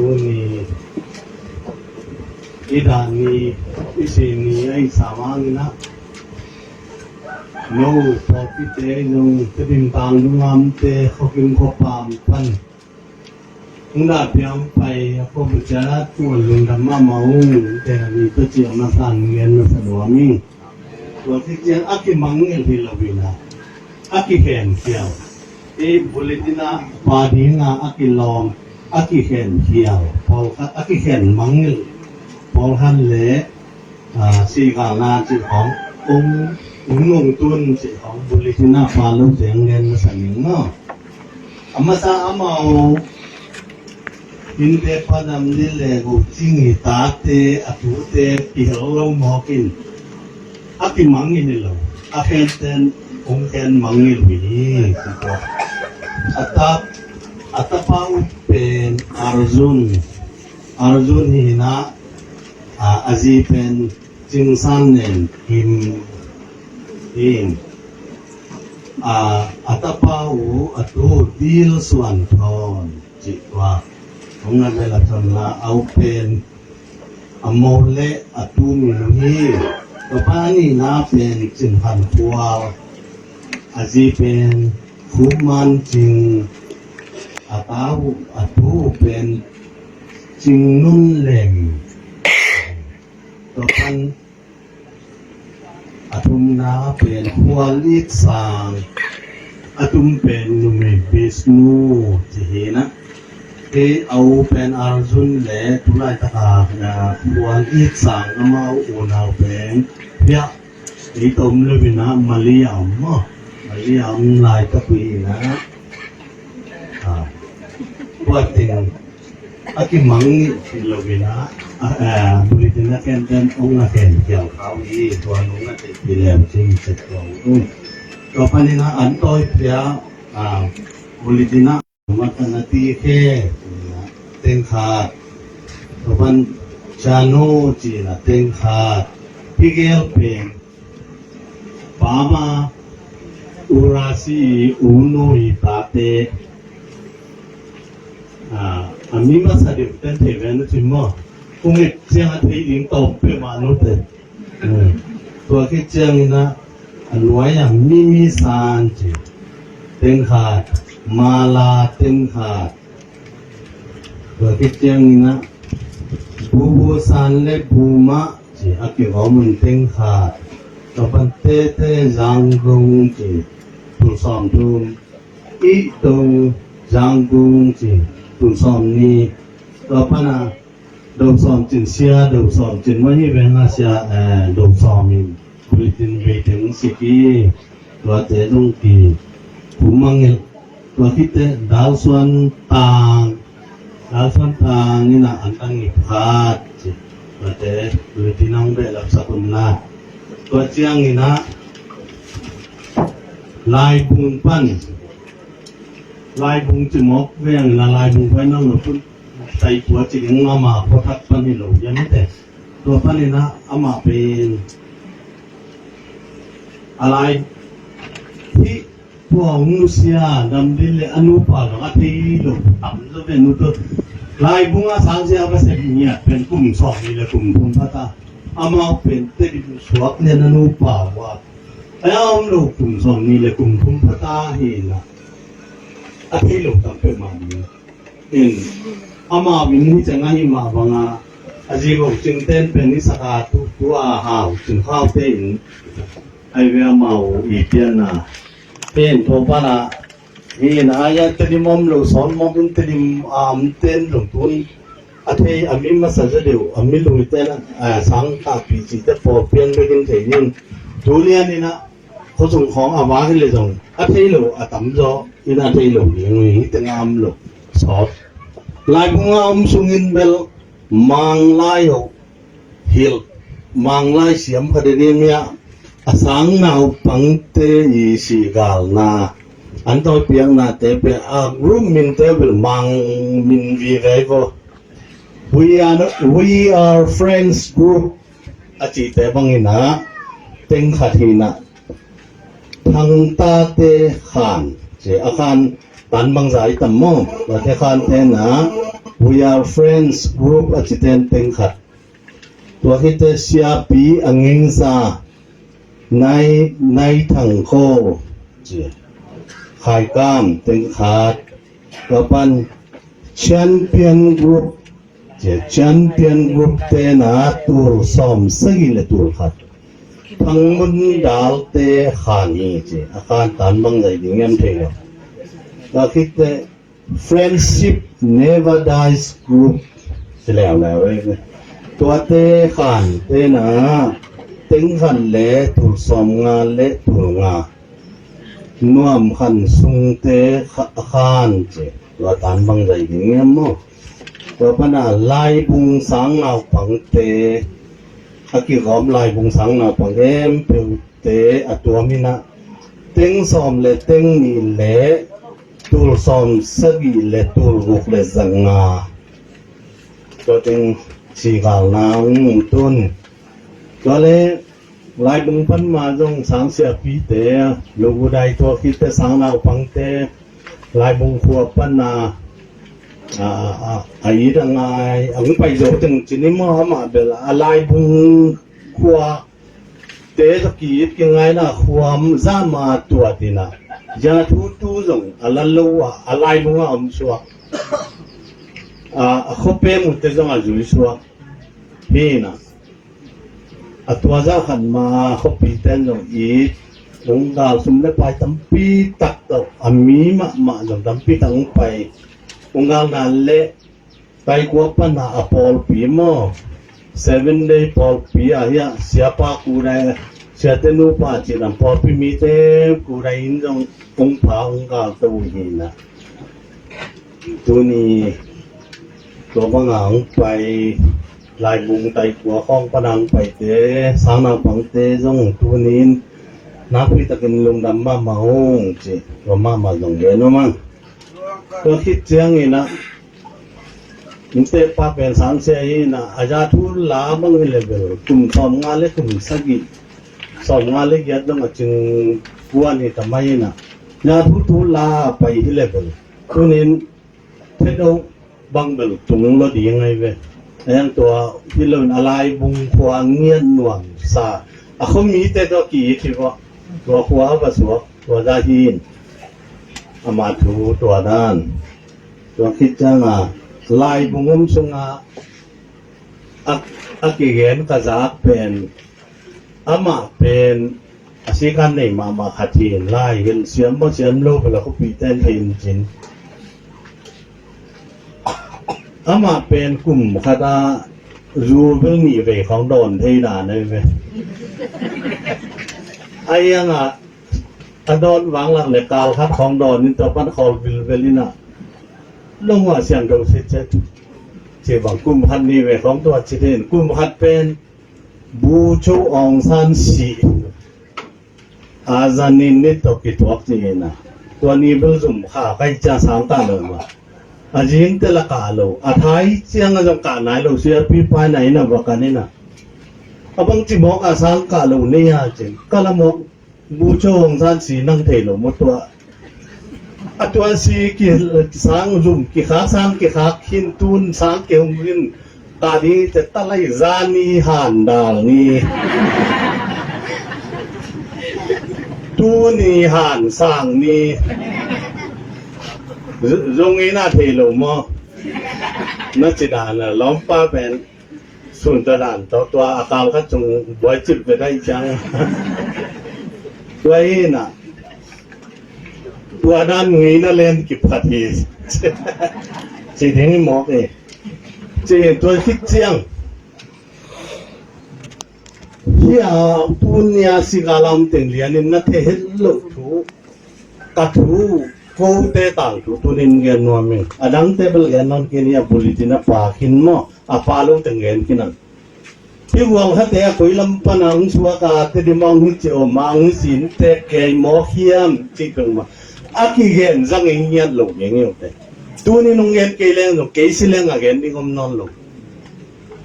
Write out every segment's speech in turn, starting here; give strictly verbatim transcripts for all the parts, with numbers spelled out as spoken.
Ni, i dan ni, i si ni a i sa mangin ah, no pawlpite zong Tedim tang dungamte, khuakim khuapam pan hong dah piang pai a, khuapi ciat ah tuan lungdam mahmah ung. Te a ni tawh ci a masa in gen masa nuam ing. Tua khit ciang a kimangngilh hi lo in ah, a kikhenkhia. Ei bulletin ah pa ding a a kilawm, a kikhenkhia pawlkhat, a kikhen mangngilh pawlkhat le, ah, sigalna cih khawng, ong, ong nungtun cih khawng bulletin ah pa lo ciang gen masa ning maw. A masa amau, innte pa dam dih le, gu cing i tate, a tute kihel lo mawk in, a kimangngilh hi lo. A khenten hong khen mangngilh uh hi, ci tua. A tap, a tapa uh pen Arjun, Arjun hi in ah, a, a zi pen Cing San Nen Kim hi in, a, a tapa uh a tu Dil Suan Thawn cih tua. Hong na bel a thon la, a u pen a mo le a tu min uh hi. Tua pa a nihna pen Cin Khan Khual, a zi pen Khum Man Cing, a ta uh, a tu pen Cing Nun Lem. Tua pan a thumna pen Khual It Sang, a thum pen numei Bisnu ci hi in ah. Kei a u pen Arjun le, tu laitak a, a, Khual It Sang amau unau pen, hiah, ei tawh om lo in ah, Mali a om maw. Mali a om laitak uh hi in ah. A, tua teng a kimangngilh hi lo in ah, a, a, bulletin a khenten hong na khen khial kha uh hi, tua nung a teitei leu cin cek tua uh. Tua panin ah an tawi pia, a, bulletin ah matan a ti khe, teng khat. Tua pan Chanu ci in ah teng khat. Pi gel pen Pama Urasi Unu i tate, a, a mi masa deuh ten thei ve na cin maw. Kung et ciang a thei ding tawm peuh mah nute. Tua khit ciangin ah a nuai a Mimi San ci, teng khat, Mala teng khat. Tua khit ciangin ah Bubu San le Buma ci a kivaw mun teng khat. Tua pan Tete Zangdung ci, tul sawm thum. Ih Dong Zangdung ci, tul sawm nih. Tua pan a Do Sawm Cin, Sia Do Sawm Cin, mah hi veng a, Sia, eh, Do Sawm in bulletin bei teng sik hi. Tuate zong ki kum mangngilh. Tua khit teh Dal Suan Tang, Dal Suan Tang in ah an tang i phat ci. Tuate bulletin hong behlap sak un la. Tua ciangin ah Laibung pan, Laibung ci mawk veng in ah, Laibung pai nang lo pun tai tua ci ding, amah khuathak pan hi lo hiam teh. Tua panin ah amah pen a lai hih tua hong nusia dam ding le a nupa zong a thei lo tam zaw ve, nu tawh. Laibung a sang sia va sep ngiat pen kum sawm nih le kum thum pha ta. Amau pen Tedim suak lian a nupa uh a, a om lo kum sawm nih le kum thum pha ta hi in ah, a thei lo tam peuhmah ding. In, amau in hih ciang ahih mah bangin a zi lo cingten pen i sak a, tu, tu a hau cing khaute in, ai ve amau i pianna pen tua pan a, hi in a, ai a Tedim om lo sawn mawk in, Tedim a omten zong tun a thei, a mi masa zaw deuh, a mi lungten a, a sang takpi cihte pawl pian bekin thei ding. Tu lian in a, khuasung khawng a va hi leh zong a thei lo a tamzaw in a thei lo ding uh hi, hih teng a om lo sawt. Laibung a om sungin bel Manglai uh hilh, Manglai siam khat i ding hi a, a sang naupangte i sihgalna an tawipiaknate pen a group minte bel Mang min vive hi vaw. We are, we are friends group a cihte bangin a, teng khat hi in a, Thangtate Khan ci a, Khan tan bangza i tam maw? Tate Khan te in a, We are friends group a ci ten teng khat. Tua khit teh siapi a ngingsa Nai, Nai Thang Kho ci, Khaikam teng khat. Tua pan champion group ci, champion group te na tul sawm sagih le tul khat. Thang Mun Dal te khan hi ci, a khan tan bang zai ding hiam thei lo. Tua khit teh Friendship Never Dies Group ci leuleu ei. Tuate khan tena teng khat le tul sawm nga le tul nga. Nuam Khan Sungte kha-, khan ci. Tua tan bang zai ding hiam maw. Tua pana Laibung sang naupangte a kigawm Laibung sang naupang khempeuh te a tuam in ah teng sawm le teng nih le tul sawm sagih le tul guk le za nga. Tua teng sigalna hong tun. Tua le Laibung pan ma zong sang siapite, Lugudai tua khit teh sang naupangte, Laibung khua pan a, a, a, a it a ngai, a hong pai zo teng ci ni maw, amah bel a Laibung khua te tawh ki-it kingaina khuam zama tuat in ah, ya thu tu zong a la lo a, a Laibung a om suak. A, a khuapem uh te zong a zui suak. Hi in ah, a tua zah khat ma khuapi ten zong it, ung gal sum le pai tampi tak tawh, a mi mahmah zong tampi tak ung pai. Ung gal na le Taikua pana a pawlpi maw, Seven Day pawlpi ah hiah siapa kudai, siate nupa cih lam pawlpi mite kudai in zong ung pha ung galto uh hi in ah. Tuni tua banga ung pai, Laibung Taikua khawng pana ung paite, sang naupangte zong tuni in nakpi takin lungdam mahmah ung ci, tua mahmah zong gen uh mang. Tua khit ciangin ah, innte pa pen sang sia hi in ah, a za thu la bang hi le bel, kum sawm nga le kum sagih, sawm nga le giat dong a cing kuan hi ta mai in ah, za thu thu la pai hi le bel, tunin thedo bang bel tung lo ding ai ve. A yang tua hi lo in a Laibung khua ngiat nuam sa, a khuamite tua ki hi va, tua khua va suak, tua za hi in. Ama thu tua dan. Tua khit cianga Laibung om sunga a, a kigen ka zak pen, amah pen a sikan nei mahmah khat hi in lai, hin siam maw siam lo bel a khuapi ten hin cin. Amah pen kum khat a zu bel nih vei khawng dawn thei dan ai ve. A ianga a dawn vanglak le kal khat khawng dawn in tua pan khawl vilvel in ah, lungah siangtho sitset. Ci bang kum khat nih vei khawng tua ci thei in, kum khat pen Bucho Aung San Suu a zanin ni tawh kituak ci in ah, tua ni bel zum kha kai cia sang kah lo ma. A zing te la kah lo, a thai ciang a zong kah nai lo, siapi pai nai na va kan in ah. A bang ci mawk a sang kah lo nei a cin, ka la mawk Bucho Aung San Suu nang thei lo maw tua. A tua si ki sang zum kikhak, sang kikhak hin tun sang kihong hin, ka ding te talai zani han dal ni. Tuni han sang ni. Zong ina thei lo maw. Na ci dan a lawmpa pen. Sun tua dan tawh tua a kal khat cung buai cip ve dai ciang. Tua hi na. Tua dan ngei na len kip khat hi. Ci ding hi mawk hi. Ci tua khit ciang. Hia tunia si galam teng lianin na thei het loh thu. Ka thu, kote tangthu tunin gen nuam ing. A dangte bel gen nuam kei ni a bulletin a pa khin maw, a pa lo teng gen khin ang. Hi guang hate a koi lam pan ang suak a, te di mang hi ci om ang hi sin te kei maw hiam ci peng ma. A kigen zang ing ngiat lo gen ngiau te. Tunin hong gen kei leng zong kei si leng a gen ding om nawn lo.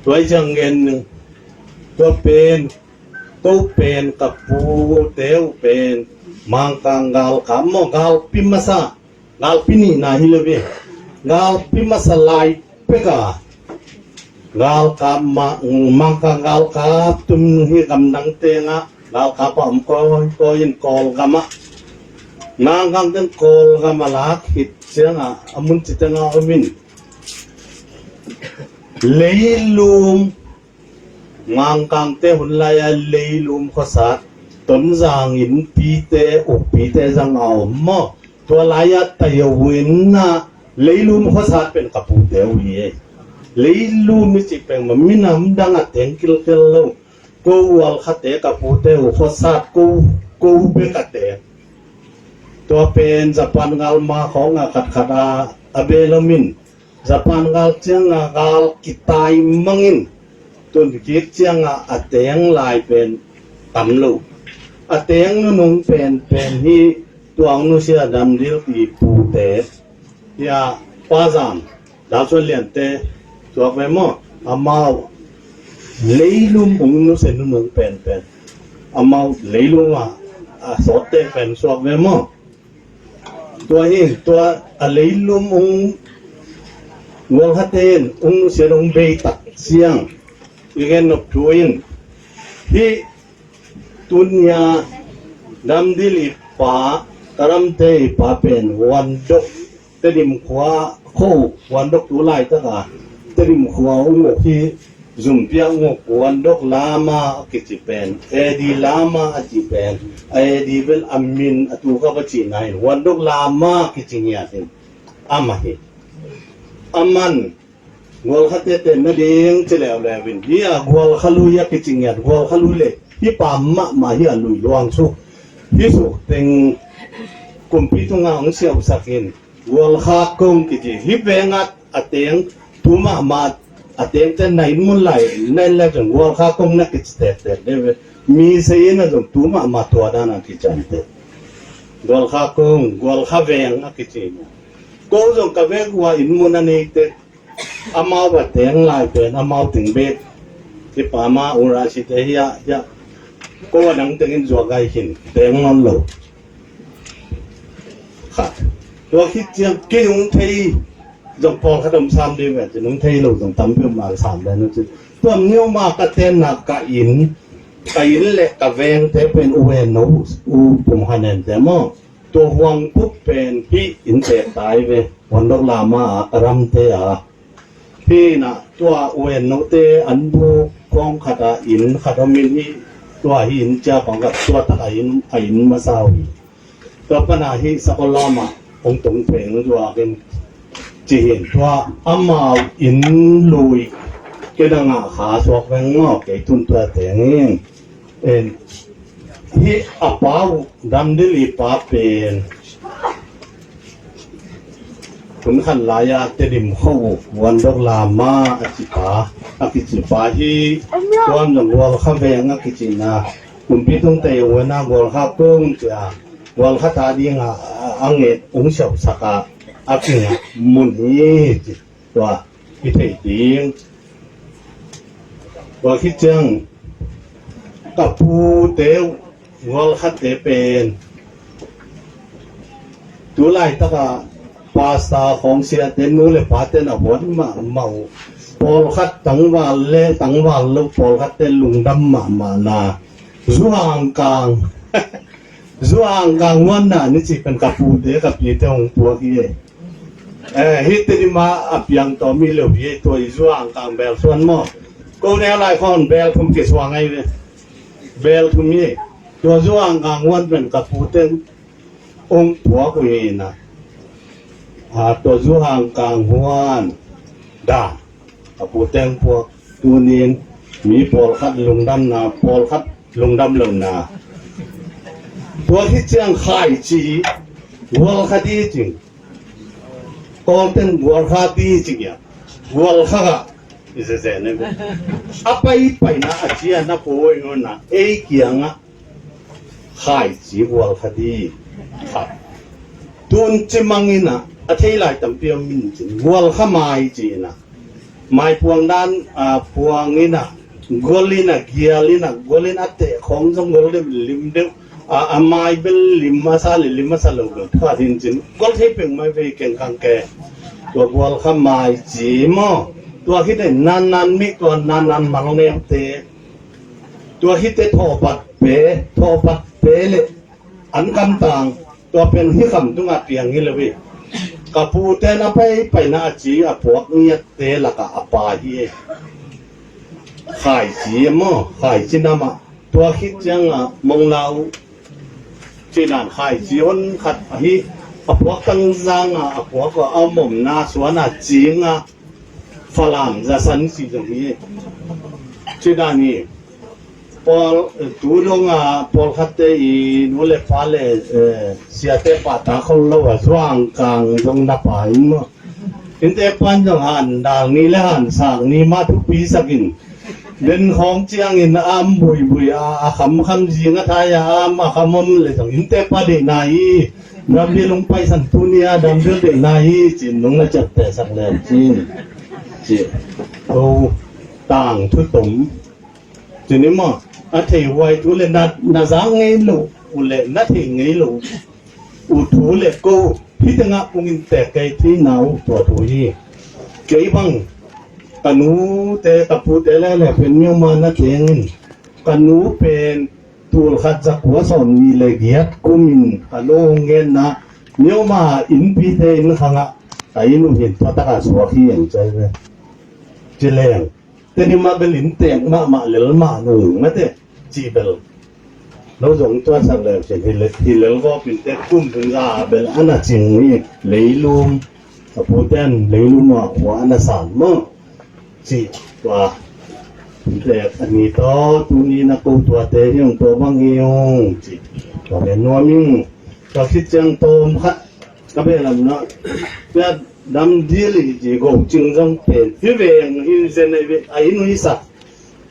Tua i ciang gen ning. Tua pen Ko pen ka pute uh pen Mangkang galkap maw, galpi masa, galpi nihna hi lo ve. Galpi masa lai Ka galkap mah, Mangkang galkap tum hi gamdang tengah galkap a om kawikawi in Kawlgam ah. Mangkang ten Kawlgam a lak khit ciangah a mun ci tengah om in leilum Mangkangte hun lai-a leilum khuasat Tonzang innpite ukpite zang a om maw? Tua lai-a tayo uh in ah leilum khuasat pen ka pute uh hi ei. Leilum i cih pen mah minam dang a teng kilkel lo. Ko ualkhate ka pute uh khuasat ko, ko bek a teng. Tua pen Japan gal ma khawng a khatkhat a, a bel om in Japan gal ciangah gal kitai mangin tun kik ciangah a teng lai pen tam lo. A teng nunung penpen hi tuang nusia Dam Dil i pute hi a, Pa Zam, Dal Suan Liante suak ve maw? Amau leilum ung nusia nunung penpen amau leilum ah a sawtte pen suak ve maw? Tua hi, tua a leilum ung gualkhate in ung nusia ung bei tak ciang i gen nop thu in hi. Tunia Dam Dil i pa, Karamte i pa pen Huandok, Tedim khua kho, Huandok tu laitaka Tedim khua ung uk hi. Zumpiak nguk Huandok Lama a kici pen, A D Lama a ci pen, A D bel a min a tu ka va cihna in Huandok Lama a kici ngiat in amah hi. Aman gualkha tete na ding ci leuleu in hi a, gualkha lui a kici ngiat, gualkha lui le hi pa mahmah hi a, lui luang suk hi suk teng kumpi tunga hong siausak in gualkha kong kici hi. Vengat a teng tu mahmah a teng ten na in mun lai na in lai zong gualkha kong na kici tektek de ve. Mi sei in a zong tu mahmah tua dan a kician te gualkha kong, gualkha veng a kici. Ko zong ka veng ua in mun a nei te amau a teng lai pen amau teng bek. Hi pa ma ura si te hi a, hi a. Ko a dang teng in zuak gai hin teng non lo. Khat. Tua khit ciang kei hong thei zong pawlkhat om sam ding ve cin, hong thei lo zong tampi om a sam ve na cin. Tua niau ma ka tenna ka inn, ka inn le ka vengte pen u en no, u pum kha nen te maw? Tua Huang Puk pen hi inn tek tai ve, Huandok Lama a, ka ramte a. Hi na, tua u en note an bu kong khat a inn khat om in hi, tua hi inn cia pang khat, tua tak a inn, a inn masa uh hi. Tua pana hi sakol lama hong tung peng zuak in ci hin tua amau inn lui kei dang a kha suak veng maw, kei tun tua teng in. En, hi a pa uh Dam Dil i pa pen hun khat lai-a Tedim kho uh Huandok Lama a ci pa, a kici pa hi. Tuan zong gualkha veng a kici na, kumpi tung tei uh na gualkha kong cia gualkha ta ding a, a nget ung siausak a, a kingah mun hi ci. Tua i thei ding. Tua khit ciang ka pute uh gualkhate pen tu laitaka pasta khawng siate nu le pate na huat mahmah uh. Pawlkhat tangval le tangval lo pawlkhatte lungdam mahmah na. Zuangkang Zuangkang huanna ni ci pen ka pute ka pite hong puak hi. Eh, hite ni ma a piang tawm hi lo hi, tua i Zuangkang bel suan maw? Ko neu lai khawng bel thum kisuang ahi ve. Bel thum hi. Tua Zuangkang huan pen ka pute hong puak uh hi na. A, tua Zuangkang huan da a puteng puak tunin mi pawlkhat lungdamna, pawlkhat lungdam lona. Tua hi ciang khai ci gualkha di cing. Kawlten gualkha di cing ia. Gualkha ka i zeze ne. A pai paina a cia na puai nuna ei kianga khai ci gualkha di. Kha. Tun ci mangina a thei lai tampi a min cin gualkha mai cina. Maipuang dan, a, puang ina, gol ina, gial ina, gol ina te khong zong gol lim, lim deuh, a, a mai bel lim masa le, lim masa lo deuh. Kha hin cin, gol thei peng mai vei keng kang ke. tua gual kha mai ci maw? Tua khit in nannan mi tua nannan malneute, tua khit te thawhpat pe, thawhpat pe le an kamtang, tua pen hi kham tungah piang hi lo hi. Ka pute na pai paina a ci a puak ngiatte lakah a pa hi. Khaici maw, khaici namah tua khit ciangah monglau cinan khaici hon khat ahi. A puak tangzangah a puak a omomna suana cingah Falam zasan si zong hi. Cinan hi. Pawl tu dongah pawlkhatte i nu le pa le siate pahtak khol lo a zuangkang zong na pa in maw? Innte pan zong han dang ni le han sang ni mah thupi sakin den khawng ciangin a am buibui a, a khamkham zing a thai a am a kham om le zong innte pa deihna hi. Damdil hong paisan tuni a damdil deihna hi cin nong na ciaptehsak lem cin. Ci ko tang thutom. Tuni maw, a thei huai thu le na, na zak ngei lo uh le na thei ngei lo uh thu le ko hih tengah kong inntek kei thei na uh tua thu hi. Kei bang ka nute ka pute le le pen mioma na tengin ka nu pen tul khat za kua sawm nih le giat kumin ka nu ngenna mioma innpite inn khangah ka inn uh hin tua takah suak hi eng cai ve. Ci leng Tedim ah bel inntek mahmah lel mah nung mate cih bel lo zong tuasak leu cin hi lel gawp inntek kum bung za bel a na cing hi. Leilum a puten leilum ah khua a na san maw? Cih tua inntek a ni taw tuni na ko tuate hi ung tua bang hi ung cih tua bel nuam ing. Tua khit ciang tawm khat ka beh lam na pia dam dil i ci go cing zong pen hi veng hi zen a i nuisak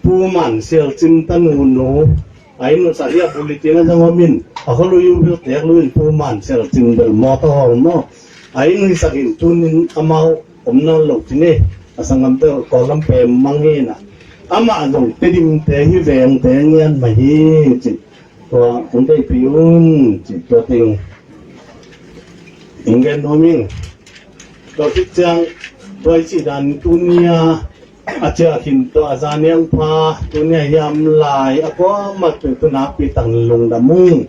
Pu Man Sial Cin tanu nu a i nuisak hi a bulletin a zong om in a kholu i bil tek lu in Pu Man Sial Cin bel mawtaw hol maw a i nuisak in tunin amau om nawn lo ci ne a sanggam te kawlam pe mang hi na amah zong Tedim te hi veng te ngian mah hi ci. Tua hong deihpih un cih tua teng hong gen nuam ing. Tua khit ciang tua i cih dan tunia a ciah khin tua a zaniang pha tunia hiam lai a kuamah tu tu nakpi tak lungdam ung.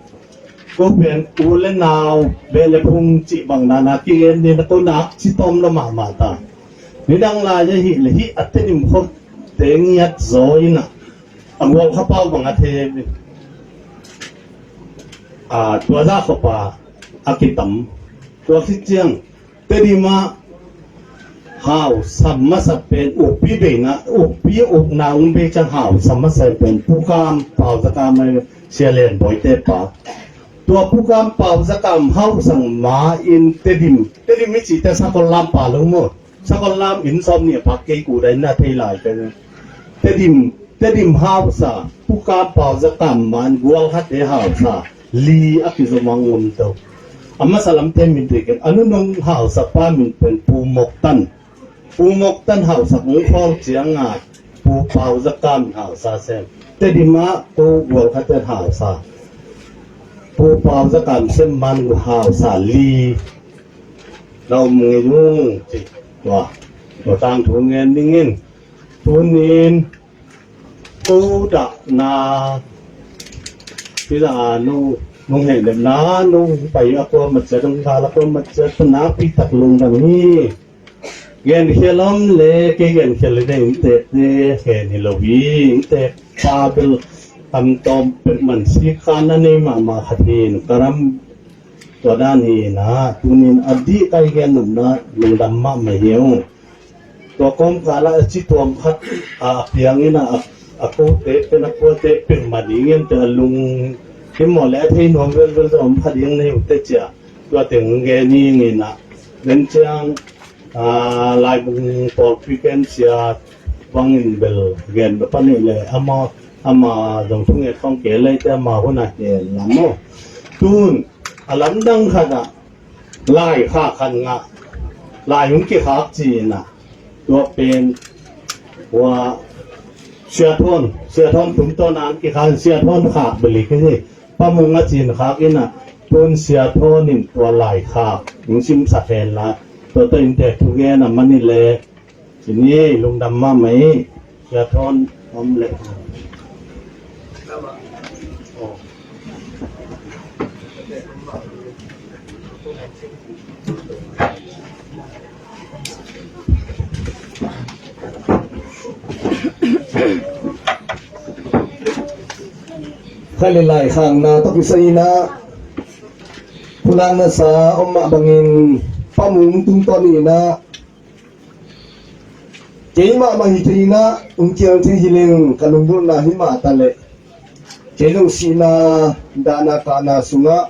Ko pen u le nau beh le phung cih bang dana kigen dina ko nak ci tawm lo mahmah ta. Nidang lai ahih le hih a Tedim khawte ngiat zaw inah a gual kha pau bang a thei a tua zah khawpa a kitam. Tua khit ciang Tedim ah hausa masa pen ukpi beina ukpi ukna ung bei ciang hausa masa pen Pu Kam Pau Za Kam a Sia Lian Bawi te pa. Tua Pu Kam Pau Za Kam hausa ma in Tedim Tedim i cihte sakol lam pa lo maw? Sakol lam inn sawm nih a phak kei ku dai na thei lai pen Tedim Tedim hausa Pu Kam Pau Za Kam man gual khat te hausa li a kizom a ngom to. A masa lam te min te ken a nunung hausa pa min pen Pu Mok Tan. Pu Mok Tan hausa kong khawl ciang a Pu Pau Za Kam hausa sem. Tedim ah ko gual khat te hausa Pu Pau Za Kam sem man hausa li na om ngei ung ci. Tua tua tangthu ngen dingin tunin ko dahna pila nu nung hei lemna nung pai a kua matsia dong kala kua matsia tana pitak lungdam hi. Genkhia lam le kei genkhia le deng intek te hen hi lo hi. Intek pa bel kam tawm pek man si khan a nei mahmah khat hin ka ram tua dan hi na tunin a dih kai gen nopna lungdam mahmah hi ung. Tua kawmkal ah a ci tuam khat a piang in a a kote pen a kuate pek ma ding in te a lung hi maw le a thei nuam velvel zong om kha ding nei uh te cia tua teng gen hi ngin a len ciang laibung pawlpi ken cia bangin bel gen bek a nih le ama ama zong thunget khawng ke lei te ama hun a hel lam maw tun a lamdang khat ah lai khak khan ngah lai hong kikhak ci-in ah tua pen hua Sia Thawn Sia Thawn tum tawn an kikhak Sia Thawn khak beli khi hi. Pa Mung a cin khak in ah tun Sia Thawn in tua lai khak hong simsak hen la Tua tawh inntek thugen a mani le i ni ei lungdam mahmah i. Sia thawn om le. Khalilai khangna tawh kisai inah pulakna sa om mah bangin pamung tungtawn inah keimah mah hi thei inah ung kial thei hi leng ka lunggulhna hi mah ta leh kei zong sihna dahna kahna sungah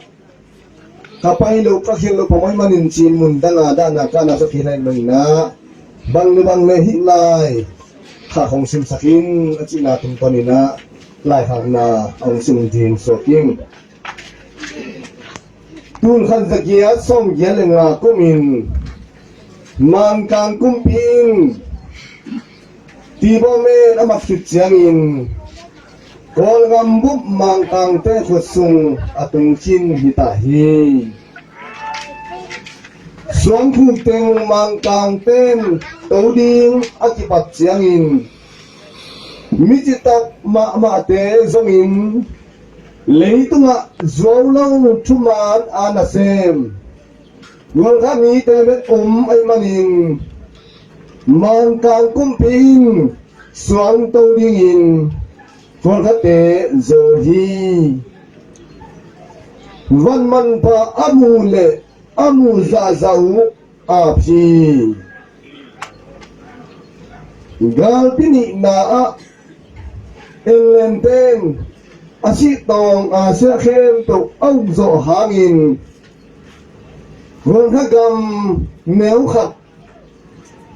ka pai loh ka khel loh phamawh manin cin mun danga dahna kahna ka khel hai lo inah bang le bang le hih lai kha khong simsak in a cihna tungtawn inah laikhakna a hong sim ding suak in. Tulkhat zagiat sawmgiat le nga kumin Mangkang kumpi in Tibawmen a mat khit ciangin Kawlgam bup Mangkangte khut sung a tung khin hi ta hi. Suangkhuk teng Mangkangten to ding a kipat ciangin mi citak mahmahte zongin leitungah zuau lo thuman a nasem Gualkha mite bek om ahih manin Mangkang kumpi in suangto dingin Gualkhate zo hi. Van manpha a mu le a mu zahzah uh ap hi. Galpi nihna ah England pen a sih tawng a sia khempeuh a ukzawh hangin Gualkha gam neu khat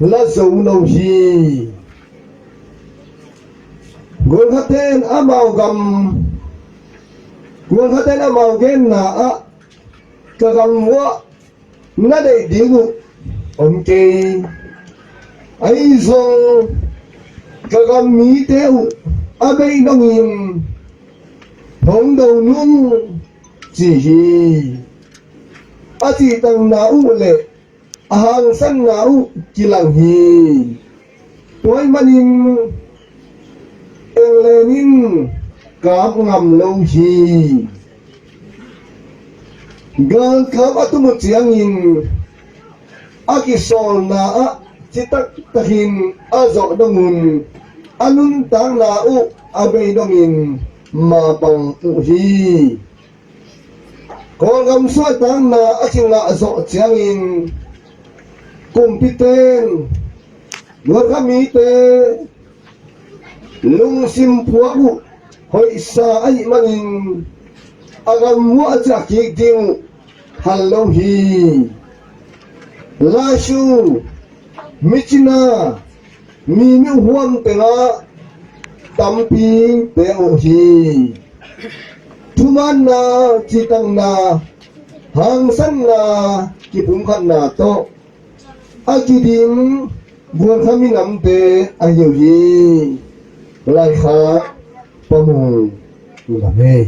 la zo lo hi. Gualkhaten amau gam Gualkhaten amau genna ah ka gam uah na deih ding uh om kei. Ahi zong ka gam mite uh a beidongin hong do nung ci hi. A cihtakna uh le a hangsanna uh kilang hi. Tua ahih manin England in kap ngam lo hi. Galkap a tum uh ciangin a kisawlna ah citaktakin a zawh dong un a nuntakna uh a bei dongin mapang uh hi. Kawlgam suahtakna a kingah zawh ciangin kumpiten Gualkha mite lungsim phuak uh hoihsa ahih manin a gam uah a ciah kik ding uh hal lo hi. Laisu, Myitkyina, Mimyung huam tengah tampi pia uh hi. Thumaanna, citakna, hangsanna, kipumkhatna tawh a kidim Gualkha minamte ahi uh hi. Laikhak pamung uh lam hi.